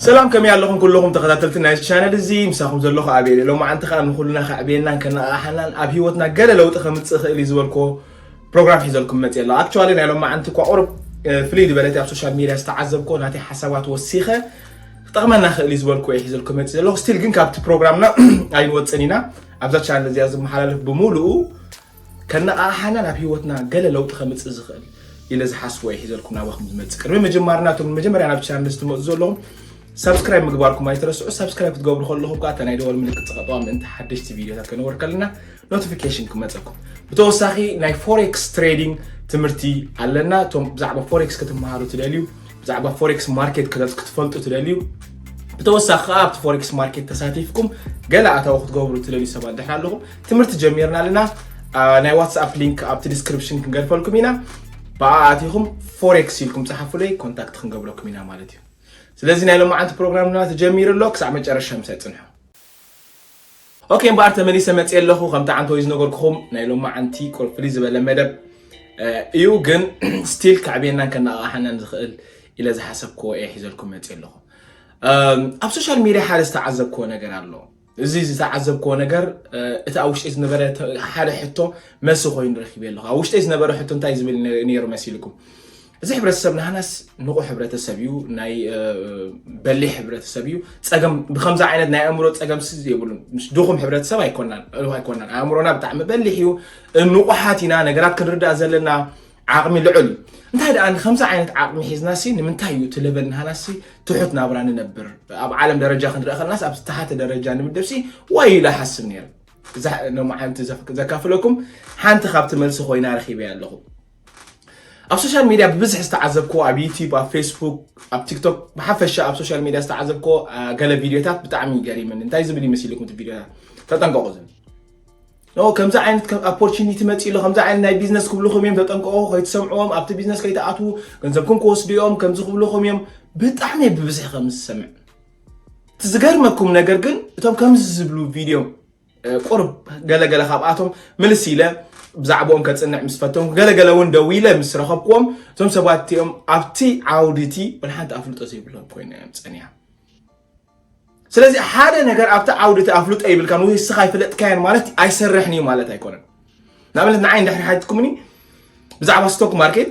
ሰላም፣ ከመይ ኣለኹም ኩለኹም ተኸታተልቲ ናይዚ ቻነል እዚ? ምሳኹም ዘለኹ ኣቤል እየ። ሎማዓንቲ ከኣ ንኹልና ከዕብየናን ከነቓቕሓናን ኣብ ህይወትና ገለ ለውጢ ከምጽእ ይኽእል እዩ ዝበልክዎ ፕሮግራም ሒዘልኩም መጽእ ኣለኹ። ኣክቹዋሊ ናይ ሎማዓንቲ እኳ ቁሩብ፣ እ፣ ፍልይ ዝበለት ኣብ ሶሻል ሚድያ ዝተዓዘብክዎ ናተይ ሓሳባት ወሲኸ ክጠቕመና ክእል እዩ ዝበልክዎ እየ ሒዘልኩም መጽእ ዘለኹ። ስቲል ግን ካብቲ ፕሮግራምና ኣይንወጽን ኢና። ኣብዛ ቻነል እዚኣ ዝመሓላለፍ ብምሉኡ ከነቓቕሓና ናብ ህይወትና ገለ ለውጢ ከምጽእ ዝኽእል ኢለ ዝሓስቦ እየ ሒዘልኩም ናባኹም ዝመጽእ። ቅድሚ ምጅማርና እቶም መጀመርያ ናብ ቻነል እዚ ትመጹ ዘለኹም ሳብስክራይብ ምግባርኩም ኣይትረስዑ። ሳብስክራይብ ክትገብሩ ከለኹም ከኣ እታ ናይ ደወል ምልክት ጽቐጥዋ ምእንቲ ሓደሽቲ ቪድዮታት ከነወር ከለና ኖቲፊኬሽን ክመጸኩም። ብተወሳኺ ናይ ፎሬክስ ትሬዲንግ ትምህርቲ ኣለና። እቶም ብዛዕባ ፎሬክስ ክትመሃሩ ትደልዩ፣ ብዛዕባ ፎሬክስ ማርኬት ከ-፣ ክትፈልጡ ትደልዩ፣ ብተወሳኺ ከኣ ኣብቲ ፎሬክስ ማርኬት ተሳቲፍኩም ገለ ኣታዊ ክትገብሩ ትደልዩ ሰባት ድሕር ኣለኹም፣ ትምህርቲ ጀሚርና ኣለና። አ፣ ናይ ዋትስኣፕ ሊንክ ኣብቲ ዲስክሪፕሽን ክንገድፈልኩም ኢና። ብኣ ኣቲኹም ፎሬክስ ኢልኩም ጸሓፉለይ፣ ኮንታክት ክንገብረኩም ኢና ማለት እዩ። ስለዚ ናይ ሎማዓንቲ ፕሮግራምና ተጀሚሩ ኣሎ፣ ክሳዕ መጨረሻ ምሳይ ጽንሑ። ኦኬ፣ እምበኣር ተመሊሰ መጽእ ኣለኹ። ከምቲ ዓንተወይ ዝነገርኩኹም ናይ ሎማዓንቲ ቁሩብ ፍልይ ዝበለ መደብ፣ እ፣ እዩ፣ ግን ስቲል ከዕብየናን ከነቓቕሓናን ዝኽእል ኢለ ዝሓሰብክዎ እየ ሒዘልኩም መጽእ ኣለኹ። እም፣ ኣብ ሶሻል ሚድያ ሓደ ዝተዓዘብክዎ ነገር ኣሎ። እዚ ዝተዓዘብክዎ ነገር፣ እ፣ እቲ ኣብ ውሽጢ ዝነበረ ተ-፣ ሓደ ሕቶ መልሲ ኮይኑ ረኺበ ኣለኹ። ኣብ ውሽጢ ዝነበረ ሕቶ እንታይ ዝብል ነ-፣ ነይሩ መሲልኩም? እዚ ሕብረተሰብ ናህናስ ንቑሕ ሕብረተሰብ እዩ፣ ናይ፣ እ፣ በሊሕ ሕብረተሰብ እዩ። ጸገም፣ ብኸምዚ ዓይነት ናይ ኣእምሮ ጸገም ስ-፣ የብሉን። ምስ ድኹም ሕብረተሰብ ኣይኮናን፣ እ፣ ኣይኮናን። ኣእምሮና ብጣዕሚ በሊሕ እዩ፣ እ፣ ንቑሓት ኢና፣ ነገራት ክንርዳእ ዘለና ዓቕሚ ልዑል እዩ። እንታይ ደኣ ንከምዚ ዓይነት ዓቕሚ ሒዝናሲ ንምንታይ እዩ እቲ ለበል ናህናሲ ትሑት ናብራ ንነብር? ኣብ ዓለም ደረጃ ክንርኢ ከለናስ ኣብ ዝተሓተ ደረጃ ንምደብሲ ወይ ኢለ ሓስብ ነይረ። እዛ ሎማዓንቲ ዘፍ-፣ ዘካፍለኩም ሓንቲ ካብቲ መልሲ ኮይና ረኺበያ ኣለኹ። ኣብ ሶሻል ሚድያ ብብዝሒ ዝተዓዘብክዎ፣ ኣብ ዩቲዩብ፣ ኣብ ፌስቡክ፣ ኣብ ቲክቶክ፣ ብሓፈሻ ኣብ ሶሻል ሚድያ ዝተዓዘብክዎ፣ አ፣ ገለ ቪድዮታት ብጣዕሚ ገሪምኒ። እንታይ ዝብል ይመስልኩም እቲ ቪድዮታት? ተጠንቀቑ ዝብል። ኖ፣ ከምዚ ዓይነት ከም ኦፖርቹኒቲ መጺእ ኣሎ፣ ከምዚ ዓይነት ናይ ቢዝነስ ክብልኹም እዮም፣ ተጠንቀቑ፣ ከይትሰምዕዎም፣ ኣብቲ ቢዝነስ ከይትኣትዉ፣ ገንዘብኩም ክወስዱ እዮም፣ ከምዚ ክብልኹም እዮም። ብጣዕሚ እየ ብብዝሒ ከም ዝሰምዕ። እቲ ዝገርመኩም ነገር ግን እቶም ከምዚ ዝብሉ ቪድዮ፣ እ፣ ቁሩብ ገለገለ ካብኣቶም ምልስ ኢለ ብዛዕባኦም ከጽንዕ ምስ ፈተንኩ፣ ገለገለ እውን ደዊለ ምስ ረኸብክዎም፣ እቶም ሰባት እቲኦም ኣብቲ ዓውዲ እቲ ወላ ሓንቲ ኣፍልጦ ዘይብሎም ኮይኖም እዮም ጸኒሖም። ስለዚ ሓደ ነገር ኣብቲ ዓውዲ እቲ ኣፍልጦ ይብልካን ወይ ንስኻ ኣይፈለጥካዮን ማለት ኣይሰርሕን እዩ ማለት ኣይኮነን። ንኣብነት ንዓይ እንድሕር ሓቲትኩምኒ ብዛዕባ ስቶክ ማርኬት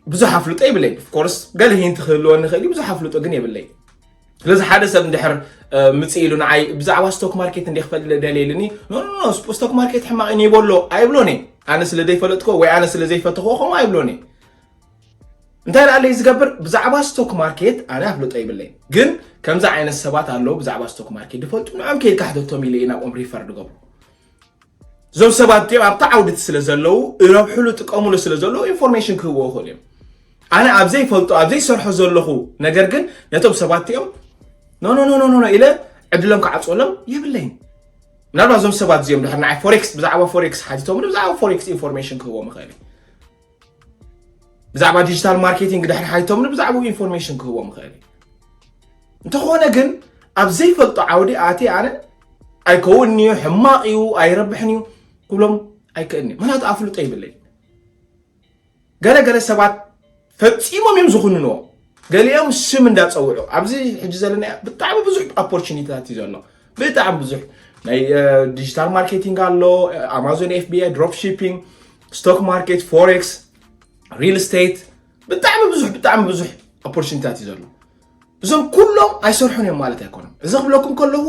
ብዙሕ ኣፍልጦ የብለይን። ኦፍኮርስ ገለ ሂንት ክህልወኒ ይኽእል እዩ፣ ብዙሕ ኣፍልጦ ግን የብለይን። ስለዚ ሓደ ሰብ እንድሕር፣ እ፣ ምጽእ ኢሉ ንዓይ ብዛዕባ ስቶክ ማርኬት እንደ ክፈልጥ ደልየ ኢሉኒ፣ ኖ፣ ኖ፣ ኖ፣ ስፖ-፣ ስቶክ ማርኬት ሕማቕ እዩ ንይበሎ ኣይብሎን እየ። ኣነ ስለ ዘይፈለጥኮ ወይ ኣነ ስለ ዘይፈተኽዎ ከምኡ ኣይብሎን እየ። እንታይ ደኣ ኣለይ ዝገብር? ብዛዕባ ስቶክ ማርኬት ኣነ ኣፍልጦ የብለይን። ግን ከምዚ ዓይነት ሰባት ኣለዉ ብዛዕባ ስቶክ ማርኬት ዝፈልጡ፣ ንዕኦም ከይድካ ሕተቶም ኢለ እየ ናብኦም ሪፈር ዝገብሩ። እዞም ሰባት እዚኦም ኣብቲ ዓውዲ እቲ ስለ ዘለዉ፣ እረብሕሉ፣ ጥቀምሉ ስለ ዘለዉ ኢንፎርሜሽን ክህብዎ ይኽእሉ እዮም። ኣነ ኣብ ዘይፈልጦ፣ ኣብ ዘይሰርሖ ዘለኹ ነገር ግን ነቶም ሰባት እዚኦም ኖ፣ ኖ፣ ኖ፣ ኖ፣ ኖ፣ ኖ ኢለ ዕድሎም ክዓጽወሎም የብለይን። ምናልባት እዞም ሰባት እዚኦም ድሕር ንዓይ ፎሬክስ፣ ብዛዕባ ፎሬክስ ሓቲቶም፣ ብዛዕባ ፎሬክስ ኢንፎርሜሽን ክህቦም ይኽእል እዩ። ብዛዕባ ዲጂታል ማርኬቲንግ ድሕር ሓቲቶም፣ ብዛዕባኡ ኢንፎርሜሽን ክህቦም ይኽእል እዩ። እንተኾነ ግን ኣብ ዘይፈልጦ ዓውዲ ኣትየ ኣነ ኣይከውንን እዩ፣ ሕማቕ እዩ፣ ኣይረብሕን እዩ ክብሎም ኣይክእልን እዩ። ምኽንያቱ ኣፍልጦ ይብለይ። ገለ ገለ ሰባት ፈጺሞም እዮም ዝኹንንዎ። ገሊኦም ስም እንዳጸውዑ። ኣብዚ ሕጂ ዘለና ብጣዕሚ ብዙሕ ኦፖርቹኒቲታት እዩ ዘሎ። ብጣዕሚ ብዙሕ ናይ፣ እ፣ ዲጂታል ማርኬቲንግ ኣሎ፣ ኣማዞን ኤፍ ቢ ኣይ፣ ድሮፕ ሺፒንግ፣ ስቶክ ማርኬት፣ ፎሬክስ፣ ሪል ስቴት፣ ብጣዕሚ ብዙሕ፣ ብጣዕሚ ብዙሕ ኦፖርቹኒቲታት እዩ ዘሎ። እዞም ኩሎም ኣይሰርሑን እዮም ማለት ኣይኮነን። እዚ ክብለኩም ከለኹ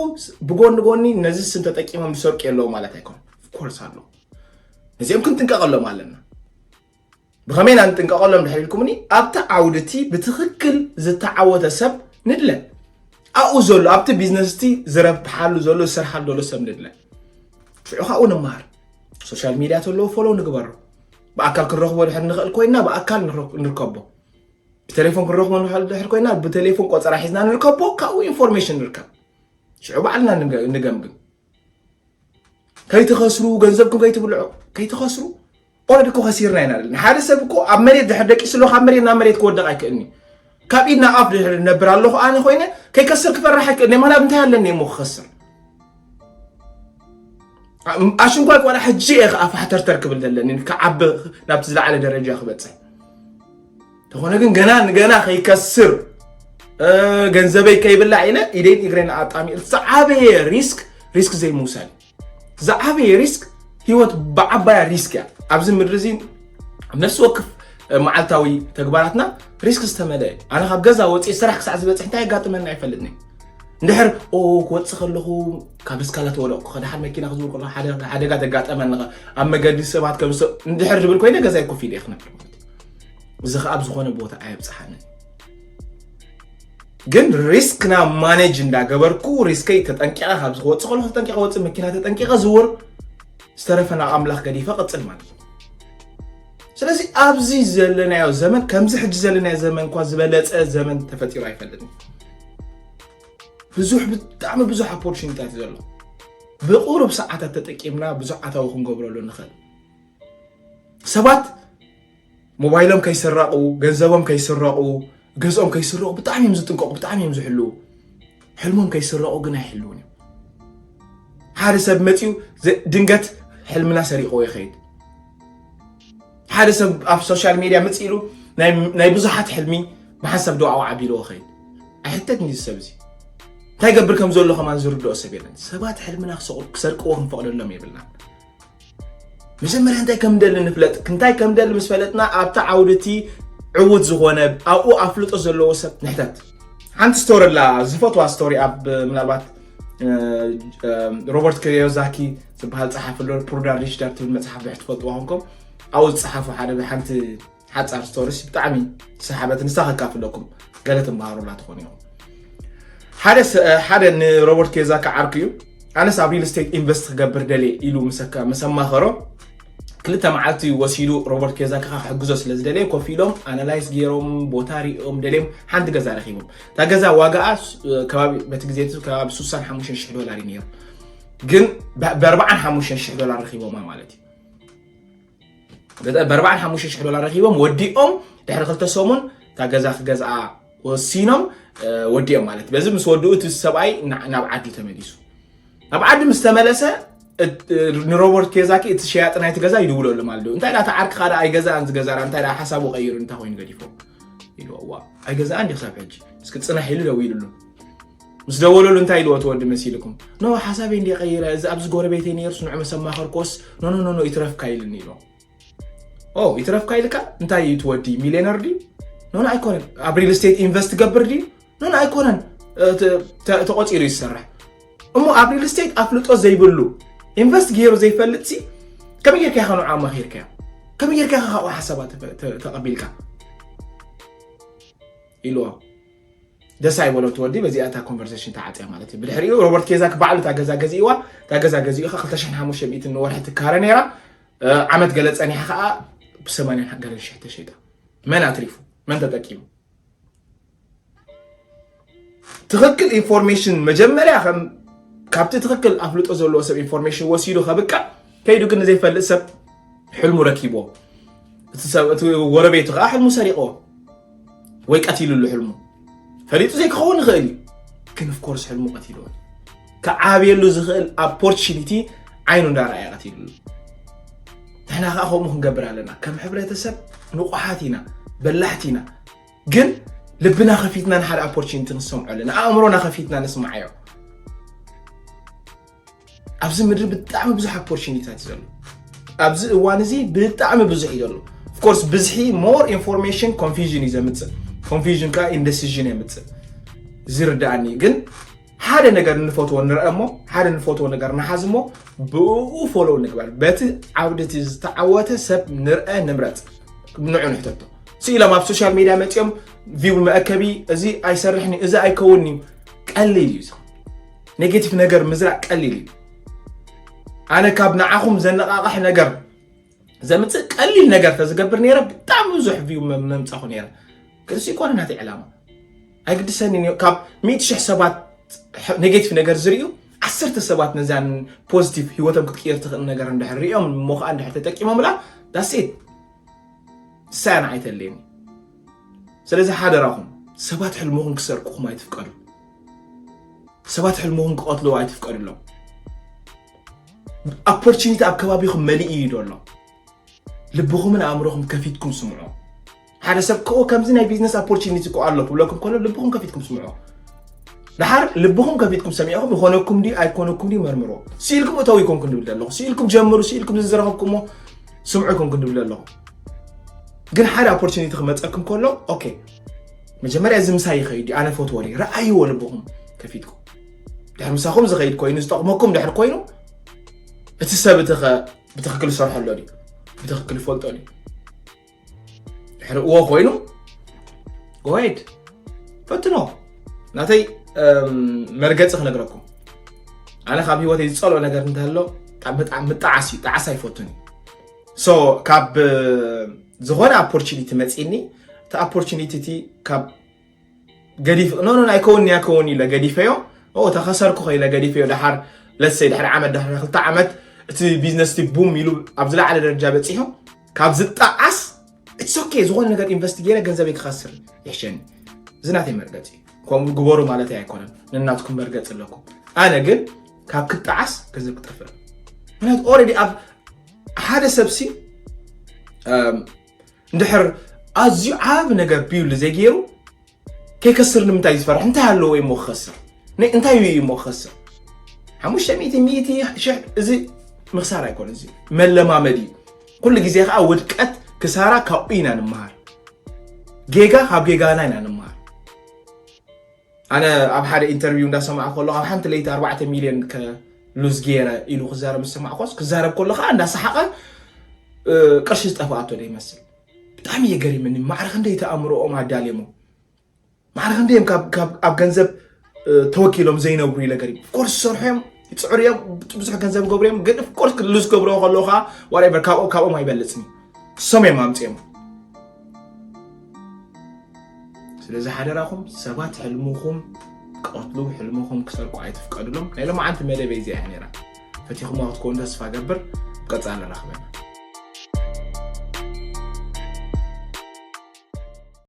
ብጎኒ ጎኒ ነዚ ስም ተጠቂሞም ዝሰርቁ የለዉ ማለት ኣይኮነን። ኦፍኮርስ ኣሎ። ነዚኦም ክንጥንቀቐሎም ኣለና። ብኸመይ ኢና ንጥንቀቐሎም ድሕር ኢልኩምኒ? ኣብቲ ዓውዲ እቲ ብትኽክል ዝተዓወተ ሰብ ንድለ። ኣብኡ ዘሎ፣ ኣብቲ ቢዝነስ እቲ ዝረብሓሉ ዘሎ፣ ዝሰርሓሉ ዘሎ ሰብ ንድለ። ሽዑ ካብኡ ንመሃር። ሶሻል ሚድያ ተለዉ ፎሎው ንግበሮ። ብኣካል ክንረኽቦ ድሕር ንኽእል ኮይንና ብኣካል ንረ-፣ ንርከቦ። ብቴሌፎን ክንረኽቦ ንኽእል ድሕር ኮይና ብቴሌፎን ቆጸራ ሒዝና ንርከቦ፣ ካብኡ ኢንፎርሜሽን ንርከብ። ሽዑ ባዕልና ንገ-፣ ንገምግም። ከይትኸስሩ፣ ገንዘብኩም ከይትብልዑ፣ ከይትኸስሩ። ኦልሬዲ እኮ ከሲርና ኢና ዘለና። ሓደ ሰብ እኮ ኣብ መሬት ድሕር ደቂሱ ኣሎ፣ ካብ መሬት ናብ መሬት ክወድቕ ኣይክእልኒ። ካብ ኢድ ናብ ኣፍ ድሕር ነብር ኣለኹ ኣነ ኮይነ፣ ከይከስር ክፈርሕ ኣይክእልኒ። ምኽንያቱ እንታይ ኣለኒ እሞ ክኸስር? ኣሽንኳይ ዋላ ሕጂ እየ ከዓ ፋሕተርተር ክብል ዘለኒ፣ ክዓቢ፣ ናብቲ ዝለዓለ ደረጃ ክበፅሕ። እንተኾነ ግን ገና ንገና ከይከስር ገንዘበይ ከይብላዕ ኢለ ኢደይን እግረይን ኣጣሚር ዝዓበየ ሪስክ ሪስክ ዘይምውሳድ። ዝዓበየ ሪስክ ህይወት ብዓባያ ሪስክ እያ። ኣብዚ ምድሪ እዚ ነፍሲ ወክፍ መዓልታዊ ተግባራትና ሪስክ ዝተመለ። ኣነ ካብ ገዛ ወፂ ስራሕ ክሳዕ ዝበፅሕ እንታይ የጋጥመና ኣይፈልጥኒ። እንድሕር ክወፅእ ከለኹ ካብ እስካላ ተወደቕኩ፣ ከደሓር መኪና ክዝውር ከለኹ ሓደጋ ተጋጠመኒ፣ ኣብ መገዲ ሰባት ከም እንድሕር ዝብል ኮይነ ገዛይ ኮፍ ኢለ ክነብር ማለት እዩ። እዚ ከዓ ኣብ ዝኾነ ቦታ ኣየብፅሓንን። ግን ሪስክና ማኔጅ እንዳገበርኩ ሪስከይ ተጠንቂቐ፣ ካብዚ ክወፅእ ከለኹ ተጠንቂቐ ወፅእ፣ መኪና ተጠንቂቐ ዝውር፣ ዝተረፈ ናብ ኣምላኽ ገዲፈ ቅፅል ማለት እዩ። ስለዚ ኣብዚ ዘለናዮ ዘመን ከምዚ ሕጂ ዘለናዮ ዘመን እኳ ዝበለፀ ዘመን ተፈጢሩ ኣይፈልጥን። ብዙሕ ብጣዕሚ ብዙሕ ኦፖርቹኒታት ዘሎ፣ ብቁሩብ ሰዓታት ተጠቂምና ብዙሕ ኣታዊ ክንገብረሉ ንኽእል። ሰባት ሞባይሎም ከይስረቑ፣ ገንዘቦም ከይስረቑ፣ ገዝኦም ከይስረቑ ብጣዕሚ እዮም ዝጥንቀቑ፣ ብጣዕሚ እዮም ዝሕልዉ። ሕልሞም ከይስረቑ ግን ኣይሕልውን እዮም። ሓደ ሰብ መፂኡ ድንገት ሕልምና ሰሪቕዎ ይኸይድ። ሓደ ሰብ ኣብ ሶሻል ሜድያ ምፅ ኢሉ ናይ ብዙሓት ሕልሚ ብሓንሳብ ደዋዕዋ ዓቢልዎ ይኸይድ። ኣይሕተት እንዲ ሰብ እዚ እንታይ ገብር ከም ዘሎ ከማን ዝርድኦ ሰብ የለን። ሰባት ሕልምና ክሰርቅዎ ክንፈቕደሎም የብልናን። መጀመርያ እንታይ ከም ደሊ ንፍለጥ። እንታይ ከም ደሊ ምስ ፈለጥና ኣብቲ ዓውድቲ ዕውት ዝኾነ ኣብኡ ኣፍልጦ ዘለዎ ሰብ ንሕተት። ሓንቲ ስቶሪ ኣላ ዝፈትዋ ስቶሪ ኣብ ምናልባት ሮበርት ክዮዛኪ ዝበሃል ጸሓፊ ኣሎ ፑር ዳድ ሪች ዳድ ትብል መጽሓፍ ብሕት ትፈልጥዋ ኮንኩም ኣብኡ ዝጸሓፉ ሓደ ሓንቲ ሓጻር ስቶሪስ ብጣዕሚ ዝሰሓበት ንሳ ከካፍለኩም ገለ ትመሃሩላ ትኾኑ ኢኹም። ሓደ ሓደ ንሮበርት ክዮዛኪ ዓርኩ እዩ። ኣነስ ኣብ ሪል ስቴት ኢንቨስት ክገብር ደልየ ኢሉ ምስ ኣማኸሮ ክልተ መዓልቲ ወሲዱ ሮበርት ክዮዛኪ ክሕግዞ ስለ ዝደለየ ኮፍ ኢሎም ኣናላይዝ ገይሮም ቦታ ሪኦም ደልዮም ሓንቲ ገዛ ረኪቦም። እታ ገዛ ዋጋኣ ከባቢ በቲ ግዜ ከባቢ ስሳን ሓሙሽተን ሽሕ ዶላር እዩ ነይሩ። ግን ብኣርባዓን ሓሙሽተን ሽሕ ዶላር ረኪቦማ ማለት እዩ። በኣርባዓን ሓሙሽተ ሽሕ ዶላር ረኪቦም ወዲኦም ድሕሪ ክልተ ሰሙን እታ ገዛ ክገዝኣ ወሲኖም ወዲኦም ማለት በዚ ምስ ወድኡ እቲ ሰብኣይ ናብ ዓዲ ተመሊሱ። ናብ ዓዲ ምስ ተመለሰ ንሮበርት ኬዛኪ እቲ ሸያጢ ናይቲ ገዛ ይድውለሉ ማለት እንታይ ዳ ተዓርክኻ ዳ ኣይገዛእን ዝገዛራ እንታይ ዳ ሓሳቡ ቀይሩ እንታይ ኮይኑ ገዲፎ ኢልዎ። ዋ ኣይገዛእን ዲ ክሳብ ሕጂ እስኪ ፅናሕ ኢሉ ደዊሉሉ። ምስ ደወለሉ እንታይ ኢልዎ ትወዲ መሲልኩም ኖ ሓሳበይ እንዲ ቀይረ እዚ ኣብዚ ጎረቤተይ ነይሩ ስንዑ መሰማኸርኮስ ኖ ኖ ኖ ይትረፍካ ኢልኒ ኢልዎ። ኦ ይትረፍካ ኢልካ እንታይ እዩ ትወዲ ሚሊዮነር ድዩ? ኖ ኖ ኣይኮነን። ኣብ ሪል ስቴት ኢንቨስት ገብር ድዩ? ኖ ኖ ኣይኮነን። ተቆፂሩ ይሰርሕ እሞ ኣብ ሪል ስቴት ኣፍልጦ ዘይብሉ ኢንቨስት ገይሩ ዘይፈልጥ ሲ ከመይ ጌርካ ኢኻ ንዓ ኣማኺርካዮ? ከመይ ጌርካ ኢኻ ካብኡ ሓሳባት ተቐቢልካ? ኢልዎ። ደስ ኣይበሎ ትወዲ በዚኣ እታ ኮንቨርሴሽን ተዓፅያ ማለት እዩ። ብድሕሪኡ ሮበርት ኬዛክ ባዕሉ እታ ገዛ ገዚእዋ። እታ ገዛ ገዚኡ ኸዓ ክልተ ሽሕን ሓሙሽተ ሚእትን ንወርሒ ትካረ ነይራ። ዓመት ገለ ፀኒሓ ከዓ ብሰማንያን ገለን ሽሕ ተሸይጣ። መን ኣትሪፉ? መን ተጠቂሙ? ትኽክል ኢንፎርሜሽን መጀመርያ ከም ካብቲ ትኽክል ኣፍልጦ ዘለዎ ሰብ ኢንፎርሜሽን ወሲዱ ከብቅዕ ከይዱ ግን ንዘይፈልጥ ሰብ ሕልሙ ረኪብዎ። እቲ ሰብ እቲ ጎረቤቱ ከዓ ሕልሙ ሰሪቕዎ ወይ ቀቲሉሉ ሕልሙ ፈሊጡ ዘይክኸውን ይኽእል እዩ። ግን ኦፍኮርስ ሕልሙ ቀቲልዎ። ክዓብየሉ ዝኽእል ኣፖርቹኒቲ ዓይኑ እንዳረኣየ ቀቲልሉ። ንሕና ከዓ ከምኡ ክንገብር ኣለና። ከም ሕብረተሰብ ንቑሓት ኢና፣ በላሕቲ ኢና። ግን ልብና ከፊትና ንሓደ ኣፖርቹኒቲ ንሰምዖ ኣለና። ኣእምሮና ከፊትና ንስማዓዮ። ኣብዚ ምድሪ ብጣዕሚ ብዙሕ ኣፖርቹኒታት እዩ ዘሎ። ኣብዚ እዋን እዚ ብጣዕሚ ብዙሕ እዩ ዘሎ። ኦፍኮርስ ብዝሒ ሞር ኢንፎርሜሽን ኮንፊዥን እዩ ዘምፅእ። ኮንፊዥን ከዓ ኢንደሲዥን የምፅእ። ዝርዳእኒ ግን ሓደ ነገር ንፈትዎ ንርአ እሞ ሓደ ንፈትዎ ነገር ንሓዝ እሞ ብኡ ፎሎው ንግበር። በቲ ዓውድቲ ዝተዓወተ ሰብ ንርአ ንምረፅ። ንዑ ንሕተቶ። ስኢሎም ኣብ ሶሻል ሚድያ መፂኦም ቪው መእከቢ እዚ ኣይሰርሕን እዩ፣ እዚ ኣይከውንን እዩ። ቀሊል እዩ። ኔጌቲቭ ነገር ምዝራእ ቀሊል እዩ። ኣነ ካብ ንዓኹም ዘነቓቕሕ ነገር ዘምፅእ ቀሊል ነገር ተዝገብር ነይረ ብጣዕሚ ብዙሕ ቪው መምፃኹ ነይረ። ግን እሱ ይኮነ ናተይ ዕላማ ኣይግድሰንን እዩ። ካብ ሚእቲ ሽሕ ሰባት ኔጌቲቭ ነገር ዝርእዩ ዓሰርተ ሰባት ነዚያን ፖዚቲቭ ህይወቶም ክትቅየር ትኽእል ነገር እንድሕር ሪኦም እሞ ከዓ እንድሕር ተጠቂሞምላ ዳሴት ሳያን ኣይተለየኒ። ስለዚ ሓደራኹም ሰባት ሕልምኹም ክሰርቁኹም ኣይትፍቀዱ። ሰባት ሕልምኹም ክቐትልዎ ኣይትፍቀዱሎም። ኣፖርቹኒቲ ኣብ ከባቢኹም መሊኡ እዩ ዶ ኣሎ። ልብኹምን ኣእምሮኹም ከፊትኩም ስምዑ። ሓደ ሰብ ክኡ ከምዚ ናይ ቢዝነስ ኦፖርቹኒቲ ክኡ ኣሎ ክብለኩም ከሎ ልብኹም ከፊትኩም ስምዑ። ድሓር ልብኹም ከፊትኩም ሰሚዕኹም ይኾነኩም ድዩ ኣይኮነኩም ድዩ መርምሮ። ስኢልኩም እተው ይኮንኩም ድብል ዘለኹ፣ ስኢልኩም ጀምሩ፣ ስኢልኩም ዝዝረኸብኩሞ ስምዑ ይኮንኩም ድብል ዘለኹ። ግን ሓደ ኦፖርቹኒቲ ክመፀኩም ከሎ ኦኬ፣ መጀመርያ እዚ ምሳይ ይኸይድ ኣነ ፈትዎ ድዩ? ረኣይዎ ልብኹም ከፊትኩም። ድሕር ምሳኹም ዝኸይድ ኮይኑ ዝጠቕመኩም ድሕር ኮይኑ እቲ ሰብ እቲ ኸ ብትኽክል ዝሰርሖ ኣሎ ድዩ? ብትኽክል ይፈልጦ ድዩ? ድሕሪ እዎ ኮይኑ ጎሄድ ፈትኖ። ናተይ መርገፂ ክነግረኩም፣ ኣነ ካብ ህይወተይ ዝፀልኦ ነገር እንተሎ ጣዕሲ እዩ። ጣዕሳ ይፈቱን እዩ። ሶ ካብ ዝኾነ ኣፖርቹኒቲ መፂኒ እቲ ኣፖርቹኒቲ እቲ ካብ ገዲፍ ኖ ኖ ኣይከውን ኣይከውን ኢለ ገዲፈዮ። ተኸሰርኩ ከኢለ ገዲፈዮ። ድሓር ለሰይ ድሕሪ ዓመት ድሕሪ ክልተ ዓመት እቲ ቢዝነስ ቡም ኢሉ ኣብ ዝለዓለ ደረጃ በፂሑ ካብ ዝጣዓስ it's okay። ዝኾነ ነገር ኢንቨስት ገይረ ገንዘበይ ክኸስር ይሕሸኒ። እዚ ናተይ መርገፂ። ከምኡ ግበሩ ማለት ኣይኮነን፣ ንናትኩም መርገፂ ኣለኩም። ኣነ ግን ካብ ክጣዓስ ገንዘብ ክጠፍእ ምክንያቱ ኦልሬዲ ኣብ ሓደ ሰብሲ እንድሕር ኣዝዩ ዓብ ነገር ቢውል ዘይገይሩ ከይከስር ንምንታይ ዝፈርሕ? እንታይ ኣለዎ እሞ ክኸስር? እንታይ እዩ እሞ ክኸስር? ሓሙሽተ ሚእቲ ሚእቲ ሽሕ እዚ ምኽሳር ኣይኮነ፣ እዚ መለማመድ እዩ። ኩሉ ግዜ ከዓ ውድቀት ክሳራ ካብኡ ኢና ንምሃር። ጌጋ ካብ ጌጋና ኢና ንምሃር። ኣነ ኣብ ሓደ ኢንተርቪው እንዳሰማዕ ከሎ ኣብ ሓንቲ ለይቲ ኣርባዕተ ሚልዮን ከሉዝ ገይረ ኢሉ ክዛረብ ዝሰማዕኮስ ክዛረብ ከሎ ከዓ እንዳሰሓቐ ቅርሺ ዝጠፍኣቶ ዶ ይመስል። ብጣዕሚ እየ ገሪምኒ። ማዕረ ክንደይ ተኣምሮኦም ኣዳልየሞ ማዕረ ክንደይ እዮም ካብ ገንዘብ ተወኪሎም ዘይነብሩ ኢለ ገሪም። ኦፍኮርስ ዝሰርሑ እዮም፣ ይፅዕሩ እዮም፣ ብዙሕ ገንዘብ ገብሩ እዮም። ግን ኦፍኮርስ ክልዝ ገብርዎ ከለዉ ከዓ ዋሬቨር ካብኦም ኣይበልፅን እዩ። እሶም እዮም ኣምፅኦም። ስለዚ ሓደራኹም ሰባት ሕልምኹም ክቐትሉ ሕልምኹም ክሰርቁ ኣይትፍቀዱሎም። ናይ ሎማዓንቲ መደበይ እዚኣ እያ ነይራ። ፈቲኹምዋ ክትከውን ተስፋ ገብር። ቀፃሊ ንራኸበና።